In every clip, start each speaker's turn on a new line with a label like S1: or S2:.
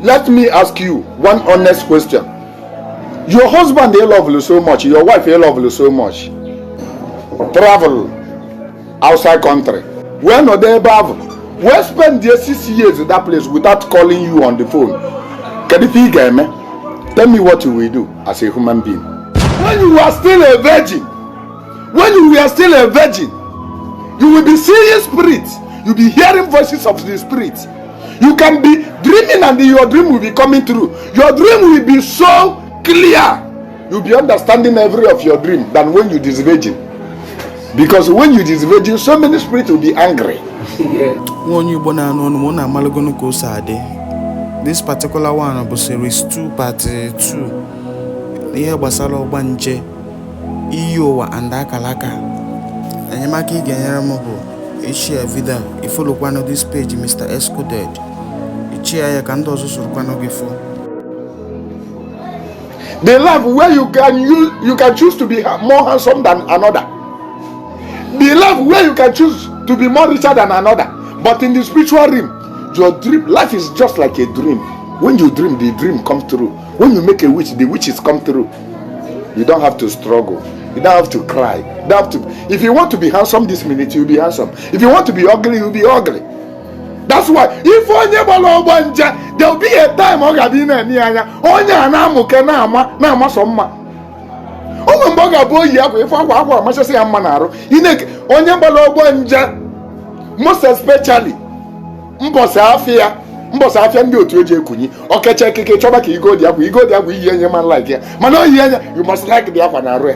S1: Let me ask you one honest question. Your husband they love you so much, your wife they love you so much. Travel outside country. Wee nọdụ ebe ahụ. Wee spend the 6 years in that place without calling you on the phone. Kedu ife ị ga-eme? Tell me what you will do as a human being. When you are still a virgin, when you were still a virgin, you will be seeing spirits. You'll be hearing voices of the spirit. You can be dreaming and your dream will be coming true. Your dream will be so clear. You'll be understanding every of your dream than when you disvirgin. Because when you disvirgin, so many spirits will be angry.
S2: Nwa onye Igbo na-anụ ọnụ ma ọ na-amalụgonu ka o si adị. This particular one bụ series 2 part 2, ihe gbasara ọgbanje, iyi ụwa and akalaka. Enyemaka ị ga-enyere m bụ ishare video, ifollowkwanụ this page, Mr. Escoded. Ichie ya ka ndị ọzọ sorokwanụ gị fụ.
S1: The life where you can use, you can choose to be more handsome than another. The life where you can choose to be more richer than another. But in the spiritual realm, your dream life is just like a dream. When you dream, the dream comes true. When you make a wish, the wishes come true. You don't have to struggle. You don't have to cry. You don't have to. If you want to be handsome this minute, you'll be handsome. If you want to be ugly, you'll be ugly. That's why if onye gbara ọgbanje, there will be a time ọ ga-abịa na-ene anya onye a na-amụke na-ama na-amasọ mma. O nwere mgbe ọ ga-abụ oyi akwa ife akwa akwa amachasị ya mma n'arụ. Ị onye gbara ọgbanje, most especially mbọsị afịa, mbọsị afịa ndị otu eji ekunyi ọkecha ekike chọba ka igo dị akwa, igo dị akwa iyi enye man like ya, mana oyi enye, you must like the akwa na arụ ya.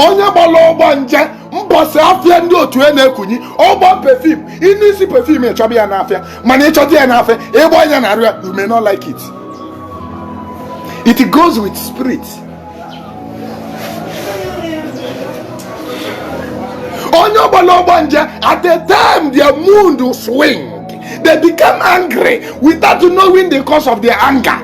S1: Onye gbara ọgbanje mbọsị afịa ndị otu e na-ekunyi ọgba perfume, ịnụ isi perfume ịchọba ya n'afịa, mana ịchọta ya n'afịa ịgba ya na arụ ya, you may not like it. It goes with spirit. Onye ọgbara ọgbanje, at the time their mood will swing, they become angry without knowing the cause of their anger.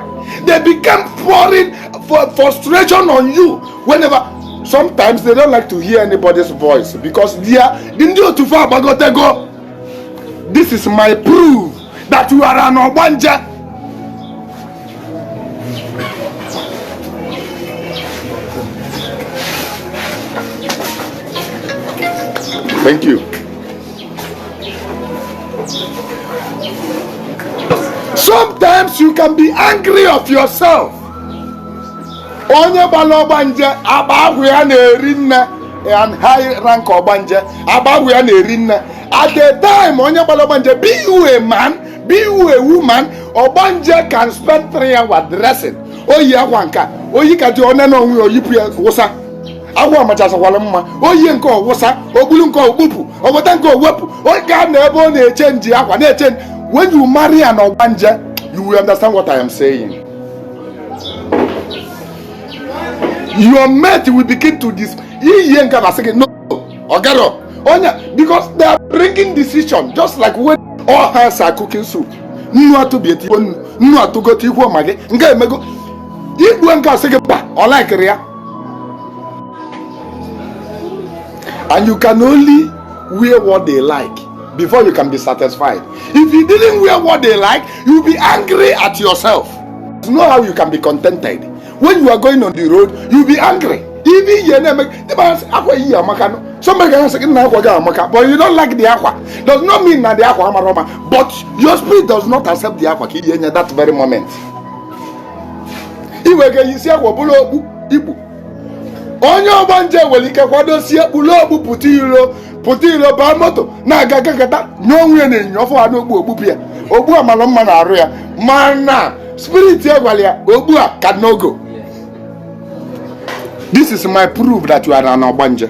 S1: They become pouring for frustration on you whenever. Sometimes they don't like to hear anybody's voice because they are ndị otu fa agbagotego. This is my proof that you are an ọgbanje. Thank you. Sometimes you can be angry of yourself. Onye gbara ọgbanje, akpa ahụ ya na-eri nne and high rank ọgbanje, akpa ahụ ya na-eri nne. At the time onye gbara ọgbanje, be you a man, be you a woman, ọgbanje can spend 3 hours dressing. Oyi akwa nka, oyi ka dị onye na onwe ya oyipụ ya wụsa. Agwa ọmachasakwara mma, oyi nke ọwụsa, ogbulu nke okpupụ, oweta nke owepụ, oge a na ebe ọ na-eche nji akwa na-eche. When you marry an ọgbanje, you will understand what I am saying. Your mate will begin to dis iye nke na sị gị no ọgaro onye, because they are bringing decision just like when all hands are cooking soup. Nnu atụbi eti nnu, nnu atụgote ikwu ma gị nke emego igbu nke asị gị mba, ọ laikiri ya. And you can only wear what they like before you can be satisfied. If you didn't wear what they like, you'll be angry at yourself. You know how you can be contented. When you are going on the road, you'll be angry. Even your name, the man akwa yi amaka no. Somebody can say na akwa ga amaka, but you don't like the akwa. Does not mean that the akwa amaroma, but your spirit does not accept the akwa ka ihe that very moment. Iwe ga yisi akwa bụrụ okpu ikpu. Onye ọgbanje nwere ike kwadosie kpụrụ okpu pụta iro, pụta iro baa moto na-aga gagata nye onwe ya na-enyo ọfụ ha n'okpu okpupụ ya. Okpu a mara mma na-arụ ya, mana spirit ya gwara ya okpu a ka no go. This is my proof that you are an ọgbanje.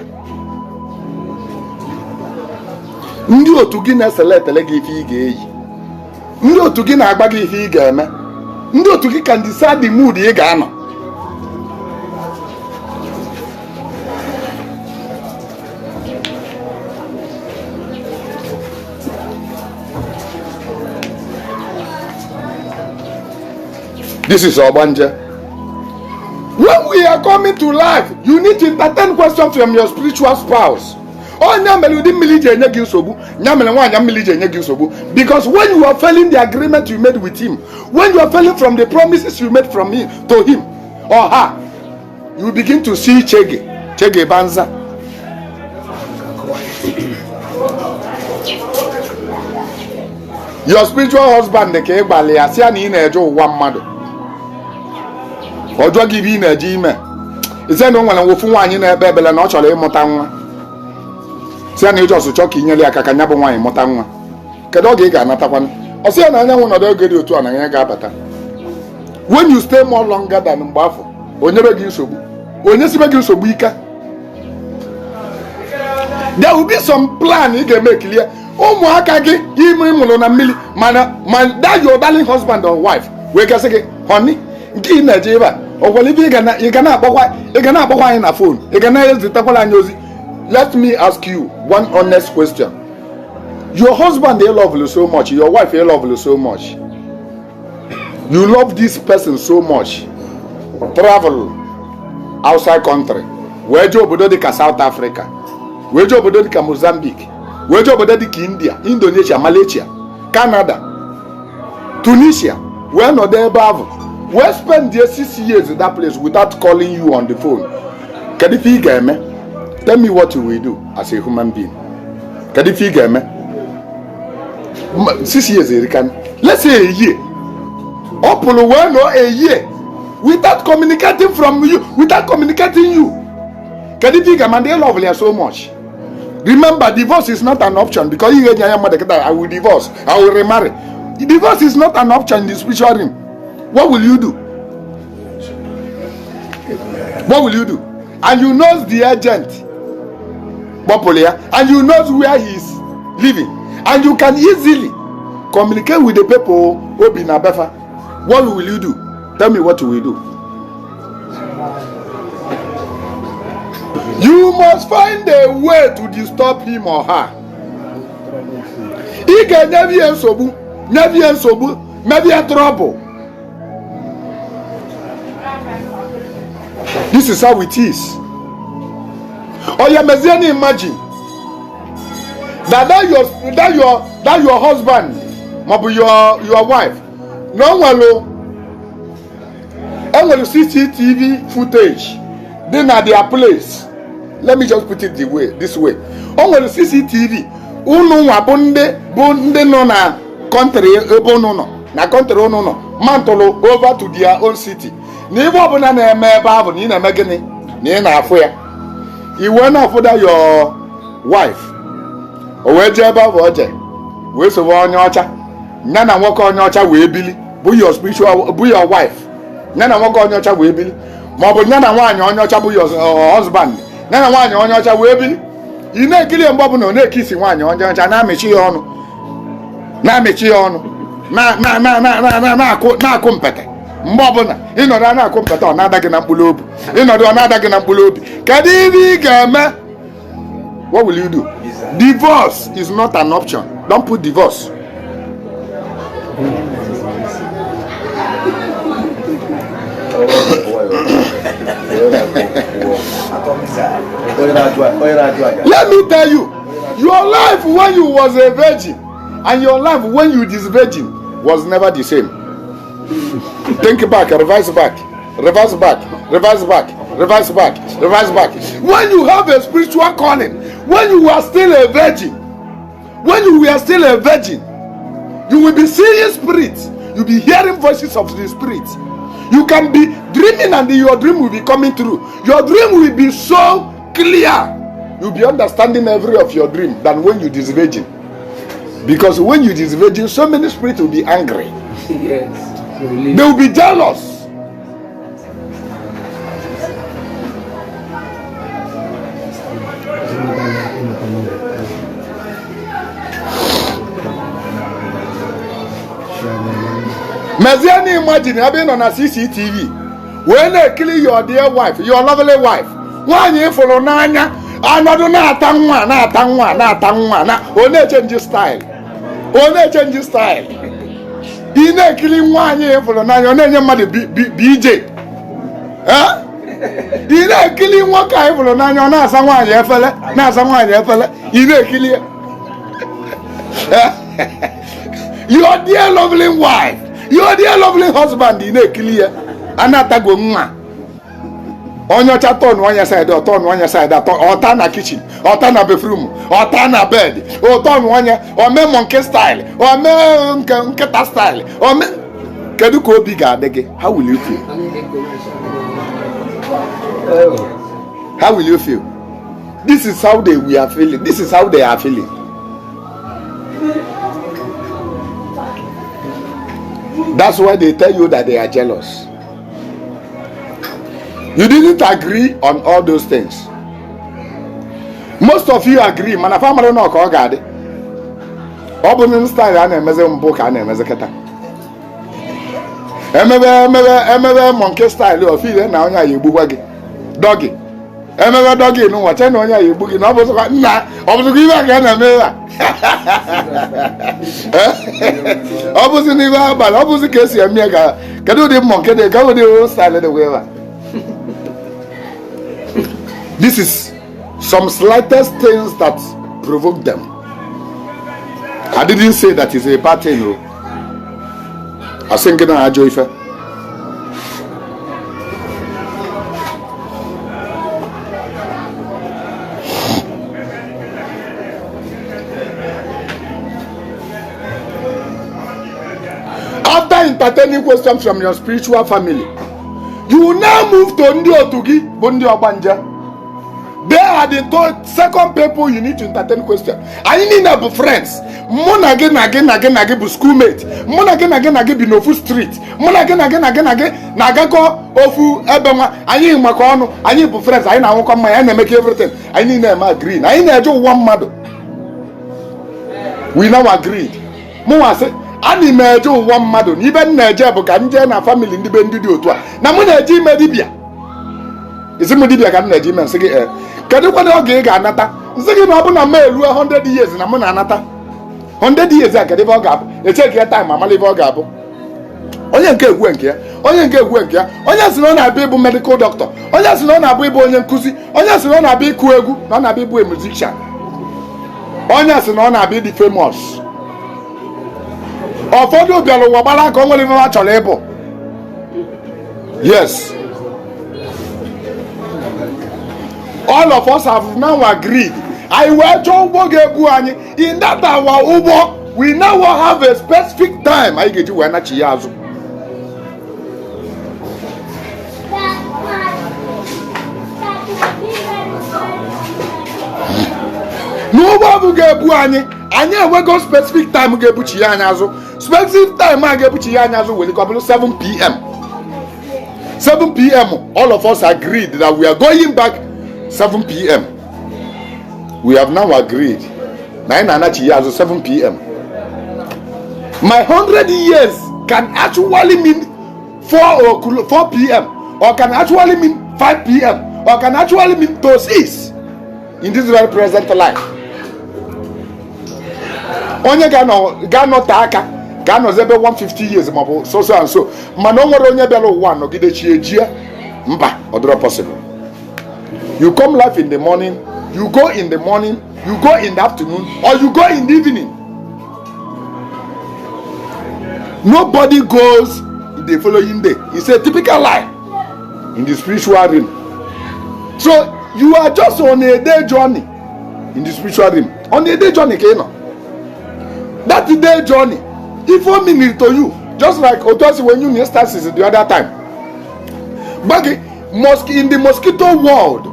S1: Ndị otu gị na-eseletele gị ife ị ga-eyi, ndị otu gị na-agba gị ife ị ga-eme, ndị otu gị can decide the mood ị ga-anọ. This is ọgbanje. When we are coming to life, you need to entertain questions from your spiritual spouse. Onye mere ụdị mmiri ji enye gị nsogbu, ya mere nwaanyị mmiri ji enye gị nsogbu, because when you are failing the agreement you made with him, when you are failing from the promises you made from him to him or her, you begin to see chege chege banza. Your spiritual husband ka ị gbalị ya sị ya na ị na-eje ụwa mmadụ, ọ jụọ gị ibe ị na-eje ime, ise na o nwere nwofu nwaanyị na-ekpe ekpere na ọ chọrọ ịmụta nwa, sị ya na ịjọsụ chọọ ka i nyere ya aka ka nya bụ nwaanyị mụta nwa, kedu oge ị ga-anatakwanụ? Ọ sị ya na anyanwụ nọdụ oge dị otu a na ya ga-abata. When you stay more longer than mgbe afọ, o nyebe gị nsogbu, onye sibe gị nsogbu ike. There will be some plan ị ga-eme ekilie ụmụaka gị ime ịmụrụ na mmiri, mana ma that your darling husband or wife wee gasị gị, honey, nke ị na-eje ebe a, ọ gwara ibe ị ga na-akpọkwa anyị na phone, ị ga na-ezitekwara anyị ozi. Let me ask you one honest question. Your husband they love you so much, your wife they love you so much, you love this person so much, travel outside country, wee jee obodo dịka South Africa, wee jee obodo dịka Mozambique, wee jee obodo dịka India, Indonesia, Malaysia, Canada, Tunisia, wee nọdụ ebe ahụ, wee spend the 6 years in that place without calling you on the phone. Kedu ife ị ga-eme? Tell me what you will do as a human being. Kedu ife ị ga-eme? 6 years erikan. Let's say a year. Ọ pụrụ wee nọ a year without communicating from you, without communicating you. Kedu ife ị ga-eme? Ndị love ya so much. Remember, divorce is not an option, because ihe eji anya mmadụ kịta, I will divorce, I will remarry. Divorce is not an option in the spiritual realm. What will you do? What will you do? And you know the agent kpọpụrụ ya, and you know where he is living, and you can easily communicate with the people obi na befa. What will you do? Tell me what you will do. You must find a way to disturb him or her. Ị ga-enye ya nsogbu, nye ya nsogbu, mebie trouble. This is how it is. Oya mezie na imagine that that your husband maọbụ your wife na o nwere enwere CCTV footage dị na their place. Let me just put it the way this way. O nwere CCTV unu nwa bụ ndị nọ na country ebe unu nọ na country unu nọ mantụlụ over to their own city, na ibe ọbụla na-eme ebe ahụ na ị na-eme gịnị na ị na-afụ ya, iwe na-afụda your wife, o wee jee ebe ahụ o jee wee sobe onye ọcha, ya na nwoke onye ọcha wee bili, bụ your spiritual, bụ your wife, ya na nwoke onye ọcha wee bili, maọbụ ya na nwaanyị onye ọcha bụ your husband, ya na nwaanyị onye ọcha wee bili. Ị na-ekiri ya mgbe ọbụla ọ na-ekisi nwaanyị onye ọcha, na-amịchi ya ọnụ, na-amịchi ya ọnụ, na-akụ mpete. Mgbe ọbụla ịnọdụ a na-akụ mpete, ọ na-ada gị na mkpụrụ obi, ịnọdụ ọ na-ada gị na mkpụrụ obi. Kedu ihe ị ga-eme? What will you do? Divorce is not an option. Don't put divorce. Let me tell you, your life when you was a virgin and your life when you disvirgin was never the same. Think back, reverse back, reverse back, reverse back, reverse back, reverse back. When you have a spiritual calling, when you are still a virgin, when you were still a virgin, you will be seeing spirits, you'll be hearing voices of the spirit. You can be dreaming and your dream will be coming true. Your dream will be so clear. You'll be understanding every of your dream than when you disvirgin. Because when you disvirgin, so many spirits will be angry.
S3: Yes.
S1: They will be jealous. Mezie na imagine ebe ị nọ na CCTV wee na-ekiri your dear wife, your lovely wife, nwaanyị ịfụrụ n'anya, anọdụ na-ata nwa, na-ata nwa, na-ata nwa, na ọ na-echange style, ọ na-echange style. Ị na-ekiri nwaanyị ịfụrụ n'anya, ọ na-enye mmadụ BJ. Ị na-ekili nwoke anyị fụrụ n'anya, ọ na-asa nwaanyị efele, na-asa nwaanyị efele, ị na-ekili ya. Your dear lovely wife, your dear lovely husband, ị na-ekili ya, a na-atago nwa. Onye ọcha tọnụ anya side, ọtọnụ anya side atọ, ọta na kitchen, ọta na bathroom, ọta na bed, ọtọnụ anya, ome monkey style, ome nke nkịta style, ome. Kedu ka obi ga-adị gị? How will you feel? How will you feel? This is how they we are feeling. This is how they are feeling. That's why they tell you that they are jealous. You didn't agree on all those things. Most of you agree, mana family nọ ka ọ ga-adị. Ọ bụ ndị style a na-emezi mbụ ka a na-emezi kịta. Emebe emebe emebe monkey style, ofile na onye a ya egbukwa gị. Doggy. Emebe doggy n'ụwa, che na onye a ya egbu gị, na ọ bụzịkwa nna, ọ bụzịkwa ibe a ka a na-eme ebe a. Ọ bụzi n'ibe abalị, ọ bụzi ka esi eme ya ka kedu ụdị monkey dị, ka ụdị style dịkwa ebe a. This is some slightest things that provoke them. I didn't say that it's a bad thing. No. I think na ajọ ife. After entertaining questions from your spiritual family, you will now move to ndị otu gị bụ ndị ọgbanje. They are the second people you need to entertain question. Anyị niile bụ friends. Mụ na gị na gị na gị na gị bụ schoolmate. Mụ na gị na gị na gị bi n'ofu street. Mụ na gị na gị na gị na gị na-agakọ ofu ebe nwa. Anyị maka ọnụ, anyị bụ friends, anyị na-anwụkọ mmanya, anyị na-emekọ everything. Anyị niile eme agree. Anyị na-eje ụwa mmadụ. We now agreed. Mụ nwa sị, ana m eje ụwa mmadụ na ibe m na-eje bụ ka m jee na family ndị be ndị dị otu a. Na mụ na-eje ime dibịa. Isi m dibịa ka m na-eje ime, nsị gị ee. Kedu kwanụ oge ị ga-anata? Nsị gị na ọ bụ na m eruo 100 years na mụ na-anata. 100 years a kedu ebe ọ ga-abụ? Echeki ya time amala ebe ọ ga-abụ. Onye nke egwu nke ya, onye nke egwu nke ya, onye sị na ọ na-abịa ịbụ medical doctor, onye sị na ọ na-abụ ịbụ onye nkụzi, onye sị na ọ na-abịa ịkụ egwu, na ọ na-abịa ịbụ a musician, onye sị na ọ na-abịa ịdị famous. Ụfọdụ bịara ụwa gbara aka, o nwere ife ha chọrọ ịbụ. Yes, all of us have now agreed. Anyị wee chọọ ụgbọ ga-ebu anyị. In that our ụgbọ, we now have a specific time anyị ga-eji wee nachi ya azụ. N'ụgbọ bụ ga-ebu anyị, anyị enwego specific time ga-ebuchi ya anyị azụ. Specific time a ga-ebuchi ya anyị azụ were ka ọ bụrụ 7 p.m. 7 p.m. All of us agreed that we are going back 7 p.m. We have now agreed na anyị na-anachi ya azụ 7 p.m. My 100 years can actually mean 4 o'clock, 4 p.m. or can actually mean 5 p.m. or can actually mean to 6 in this very present life. Onye ga-anọte aka ga-anọzi ebe 150 years maọbụ so so and so, mana o nwere onye bịara ụwa nọgide chi ejie mba, ọ dịrọ possible. You come life in the morning, you go in the morning, you go in the afternoon, or you go in the evening. Nobody goes in the following day. It's a typical lie in the spiritual realm. So you are just on a day journey in the spiritual realm. On a day journey ka ị nọ. That day journey, if o mean to you, just like otu when you instances the other time. But in the mosquito world,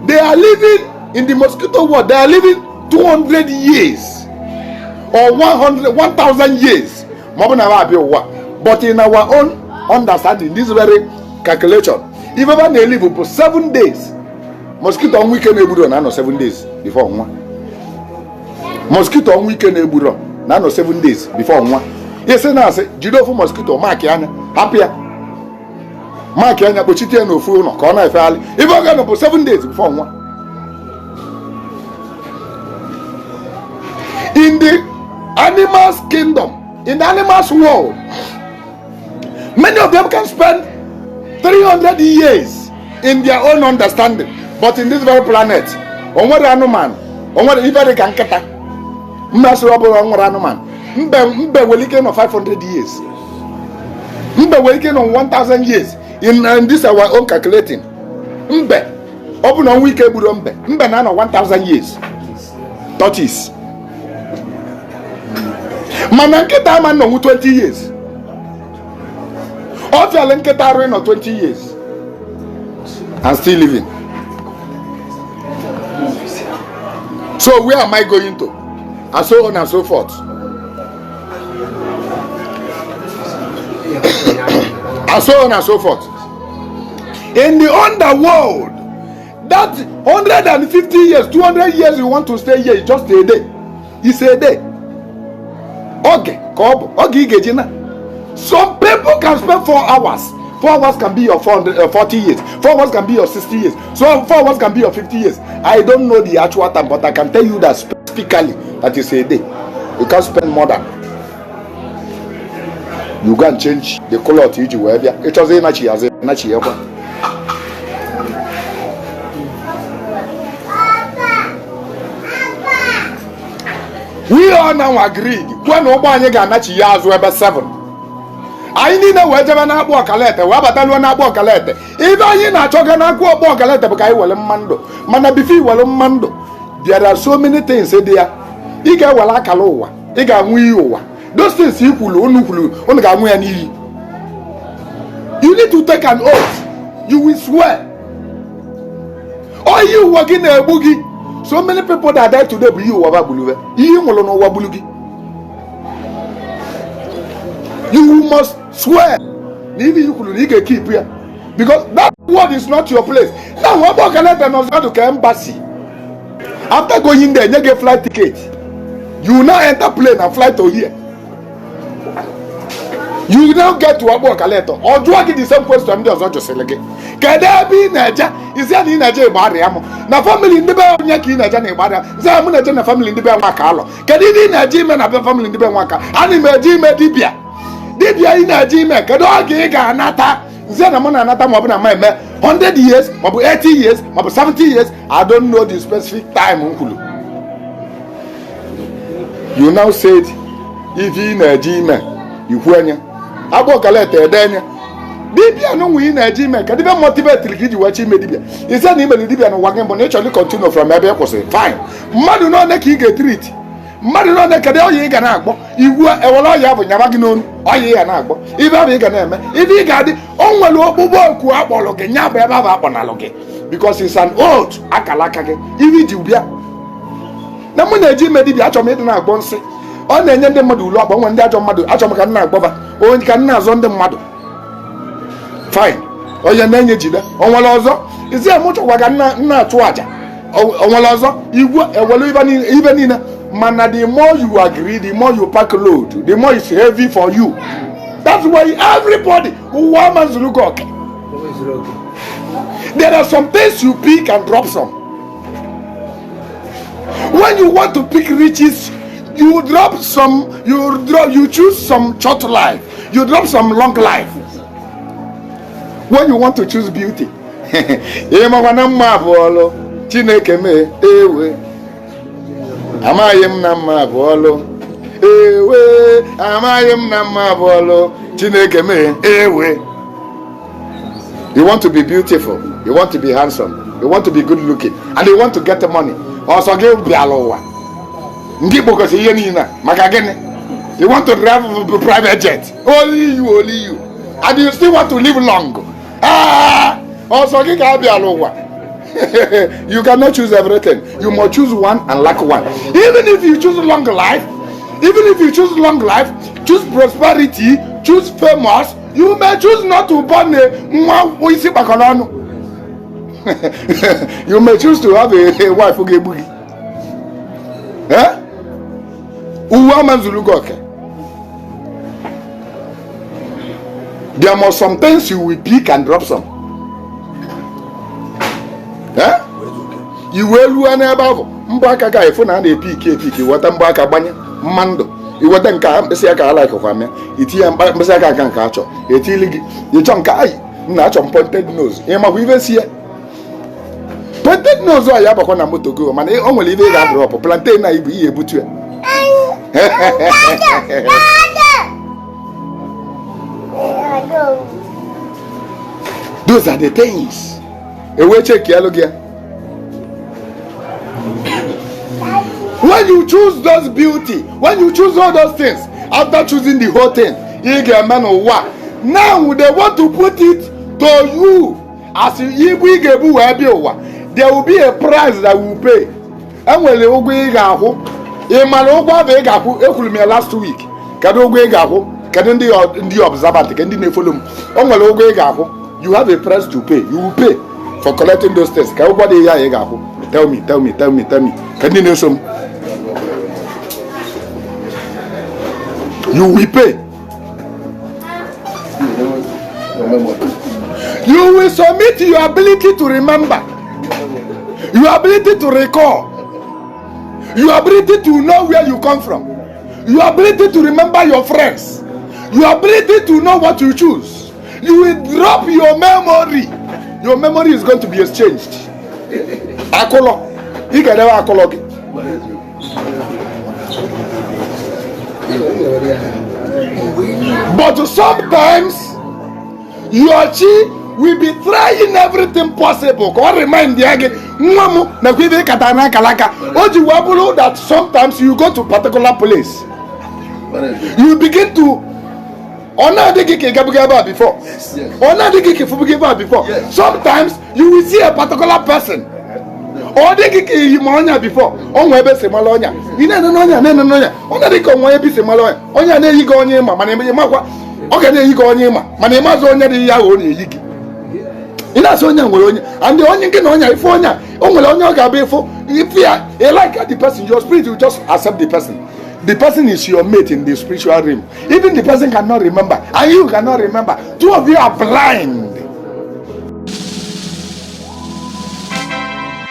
S1: they are living in the mosquito world, they are living 200 years or 100, 1,000 years. But in our own understanding, this very calculation, if ever they live for 7 days, mosquito ọnwụ ike na-egburo na-anọ 7 days before nwa. Mosquito ọnwụ ike na-egburo na-anọ 7 days before nwa. Isi na-asị jide ofu mosquito maakị anya, hapụ ya maakị anya, kpochite ya n'ofu ụlọ ka ọ na-efegharị. Ife ọ ga-anọ bụ 7 days before nwa. In the animals kingdom, in the animals world, many of them can spend 300 years in their own understanding. But in this very planet, o nwere anụmanụ, o nwere ife dị ka nkịta. Mmasị ọ bụla nwere anụmanụ, mbe, mbe nwere ike nọ 500 years, mbe nwere ike nọ 1000 years in this our own calculating. Mbe, ọ bụ na ọnwụ ike gburu mbe, mbe na-anọ 1000 years, tortoise. Mana nkịta ama nnọnwụ 20 years. Ọ fịala nkịta arụ ịnọ 20 years and still living. So where am I going to? And so on and so forth. And so on and so forth. In the underworld, that 150 years, 200 years you want to stay here is just a day. It's a day. Oge ka ọ bụ oge ị ga-eji na. Some people can spend 4 hours. 4 hours can be your 400, 40 years. 4 hours can be your 60 years. So 4 hours can be your 50 years. I don't know the actual time, but I can tell you that specifically that is a day. You can't spend more than. You go and change the cloth iji wee bịa. Ịchọzi ịnachi azụ, ịnachi ya kwa. We all now agreed kwuo na ụgbọ anyị ga-anachi ya azụ ebe 7. Anyị niile wee jebe na-akpụ ọkalete, wee bataluo na-akpụ ọkalete. Ibe anyị na-achọga na-akpụ ọkpụ ọkalete bụ ka anyị were mma ndụ. Mana before iwere mma ndụ, there are so many things dị ya. Ị ga-ewere akara ụwa, ị ga-anwụ iyi ụwa. Those things i kwulu, unu kwulu, unu ga-anwụ ya n'iyi. You need to take an oath. You will swear. Oyi ụwa gị na-egbu gị. So many people that die today bụ iyi ụwa ba gburu. Ihe ị nwụrụ n'ụwa gburu gị. You must swear na ibe i kwuru na ị ga-ekeep ya, because that word is not your place. Now ọgbọ ọkalete nọzọdụ ka embassy. After going there, nye gị flight ticket, you now enter plane and fly to here. You now get to ọgbọ ọkalete, ọ jụọ gị the same question ndị ọzọ jụsịrị gị: kedu ebe ị na-eje? Isi na ị na-eje Ịgbarịa mụ na family ndị be onye ka ị na-eje na Ịgbarịa. Zi mụ na-eje na family ndị be nwa ka alọ. Kedu ihe ị na-eje ime na be family ndị be nwa ka? Ana m eje ime dibịa. Dibịa ị na-eje ime, kedu oge ị ga-anata? Nzie na mụ na-anata maọbụ na ma eme 100 years, maọbụ 80 years, maọbụ 70 years. I don't know the specific time m kwuru. You now said ife ị na-eje ime, ikwu anya agbọ ọkalete ede anya dibịa n'ụwa ị na-eje ime. Kedu ebe motivatiri ka iji wee chọ ime dibịa? Ise na imere dibịa n'ụwa gị mbụ na ị chọrọ continue from ebe ị kwụsịrị. Fine. Mmadụ n'one ka ị ga-etreat? Mmadụ n'one? Kedu ọya ị ga na-agbọ? Iwu ewere ọya bụ nyaba gị n'onu, ọya ị ga na-agbọ, ibe ahụ ị ga na-eme, ibe ị ga-adị. O nwere okpukpe oku akpọrọ gị, nya bụ ebe ahụ akpọnalụ gị, because it's an oath. Akara aka gị ibe iji bịa na mụ na-eji ime dibịa. Achọrọ m ịdị na-agbọ nsị, ọ na-enye ndị mmadụ ulu ọkpọ nwe ndị ajọ mmadụ. Achọrọ m ka m na-agbọba onye, ka m na-azọ ndị mmadụ. Fine. Onye na-enye jide. O nwere ọzọ? Isi m chọkwa ka nna achụ àjà. O nwere ọzọ? Igwe ewelu ibe niile. Mana the more you agree, the more you pack load, the more it's heavy for you. That's why everybody, ụwa ama zuru gị oke. There are some things you pick and drop some. When you want to pick riches, you drop some. You choose some short life, you drop some long life. When you want to choose beauty, ịmakwa na mma bụ ọlụ Chineke mee. Ewe, amaghị m na mma bụ ọlụ. Ewe, amaghị m na mma bụ ọlụ Chineke mee. Ewe, you want to be beautiful, you want to be handsome, you want to be good looking, and you want to get the money. Ọsọ gị bịala ụwa ndị kpokọsị ihe niile a, maka gịnị? You want to drive a private jet, only you, only you, and you still want to live long. Ah, ọsọ gị ka abịala ụwa. You cannot choose everything. You must choose one and lack one. Even if you choose long life, even if you choose long life, choose prosperity, choose famous, you may choose not to born a nwa isi gbakọrọ ọnụ. You may choose to have a wife ga-egbu gị. Eh? Uwe ama zuru gị oke. There must some things you will pick and drop some. Eh? I wee ruo n'ebe ahụ, mbọ aka ga efu na a na-epiki epiki, weta mbọ aka gbanye mma ndụ, iweta nke a, mkpịsị aka alaikụkwa m ya, itinye mkpịsị aka aka nke achọ etili gị, ịchọ nke ayi. Nna, achọ m pointed nose. Ị makwa ife si ya pointed nose a ya bakwa na moto gị, mana o nwere ife ị ga-adrop plantain na ibu ihe ebutu ya. Those are the things ewee chekielu gị ya. When you choose those beauty, when you choose all those things, after choosing the whole thing ị ga-eme n'ụwa, now they want to put it to you as ibu ị ga-ebu wee bịa ụwa. There will be a price that we will pay. Enwere ụgwọ ị ga-akwụ. Ị mara ụgwọ ahụ ị ga-akwụ? Ekwuru m ya last week. Kedu ụgwọ ị ga-akwụ? Kedu ndị observant, ke ndị na-efollow m? O nwere ụgwọ ị ga-akwụ. You have a price to pay. You will pay for collecting those things. Ka ụgwọ dị ya ị ga-akwụ? Tell me, tell me, tell me, tell me. Ka ndị na-eso m, you will pay. You will submit your ability to remember, your ability to recall, your ability to know where you come from, your ability to remember your friends, your ability to know what you choose. You will drop your memory. Your memory is going to be exchanged. Akụlọ ị ga-edewe akụlọ gị. But sometimes your chi will be trying everything possible ka ọ remind ya gị, nwa m, nakwa ibe ịkata na akalaka o ji wee bụrụ that sometimes you go to particular place, you begin to, ọ na-adị gị ka ị gabuga ebe a before, ọ na-adị gị ka ịfụbuga ebe a before. Sometimes you will see a particular person, ọ dị gị ka iyi ma ọnya before, ọ nwe ebe si mara ọnya. Ị na-ene n'ọnya, na-ene n'ọnya, ọ na-adị ka onwe ebe si mara ọnya. Ọnya na-eyi gị onye ịma, mana ịmakwa ọ ga na-eyi gị onye ịma, mana ịmazụ onye dị ya ahụ ọ na-eyi gị. Ị na-asị onye nwere onye and onye gị na onye ife onye o nwere onye ọ ga-abịa ịfụ ife ya, ị like the person, your spirit will just accept the person. The person is your mate in the spiritual realm. Even the person cannot remember and you cannot remember. Two of you are blind.